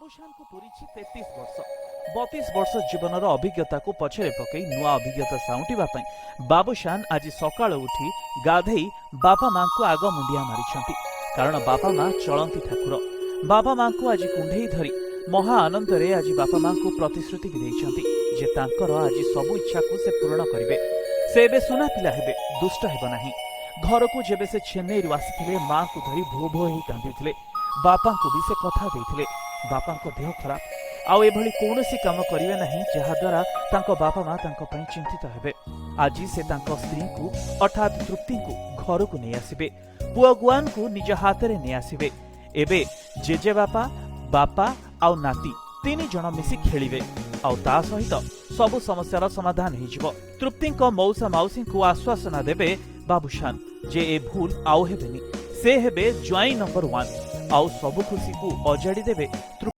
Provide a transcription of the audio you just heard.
ବାବୁଶାନକୁ ପୁରିଛି 33 ବର୍ଷ। 32 ବର୍ଷ ଜୀବନର ଅଭିଜ୍ଞତାକୁ ପଛରେ ପକାଇ ନୂଆ ଅଭିଜ୍ଞତା ସାଉଁଟିବା ପାଇଁ ବାବୁଶାନ ଆଜି ସକାଳୁ ଉଠି ଗାଧେଇ ବାପା ମାଙ୍କୁ ଆଗ ମୁଣ୍ଡିଆ ମାରିଛନ୍ତି, କାରଣ ବାପା ମା ଚଳନ୍ତି ଠାକୁର। ବାପା ମାଙ୍କୁ ଆଜି କୁଣ୍ଢେଇ ଧରି ମହା ଆନନ୍ଦରେ ଆଜି ବାପା ମାଙ୍କୁ ପ୍ରତିଶ୍ରୁତି ବି ଦେଇଛନ୍ତି ଯେ ତାଙ୍କର ଆଜି ସବୁ ଇଚ୍ଛାକୁ ସେ ପୂରଣ କରିବେ। ସେ ଏବେ ସୁନା ପିଲା ହେବେ, ଦୁଷ୍ଟ ହେବ ନାହିଁ। ଘରକୁ ଯେବେ ସେ ଚେନ୍ନାଇରୁ ଆସିଥିଲେ, ମାଙ୍କୁ ଧରି ଭୋ ଭୋ ହେଇ କାନ୍ଦିଥିଲେ। ବାପାଙ୍କୁ ବି ସେ କଥା ଦେଇଥିଲେ, ବାପାଙ୍କ ଦେହ ଖରାପ, ଆଉ ଏଭଳି କୌଣସି କାମ କରିବେ ନାହିଁ ଯାହାଦ୍ୱାରା ତାଙ୍କ ବାପା ମା ତାଙ୍କ ପାଇଁ ଚିନ୍ତିତ ହେବେ। ଆଜି ସେ ତାଙ୍କ ସ୍ତ୍ରୀଙ୍କୁ ଅର୍ଥାତ୍ ତୃପ୍ତିଙ୍କୁ ଘରକୁ ନେଇ ଆସିବେ, ପୁଅ ଗୁଆନକୁ ନିଜ ହାତରେ ନେଇ ଆସିବେ। ଏବେ ଜେଜେବାପା, ବାପା ଆଉ ନାତି ତିନି ଜଣ ମିଶି ଖେଳିବେ ଆଉ ତା ସହିତ ସବୁ ସମସ୍ୟାର ସମାଧାନ ହେଇଯିବ। ତୃପ୍ତିଙ୍କ ମଉସା ମାଉସୀଙ୍କୁ ଆଶ୍ୱାସନା ଦେବେ ବାବୁଶାନ ଯେ ଏ ଭୁଲ ଆଉ ହେବେନି, ସେ ହେବେ ଜ୍ୱାଇଁ ନମ୍ବର ୱାନ୍ ଆଉ ସବୁ ଖୁସିକୁ ଅଜାଡ଼ି ଦେବେ।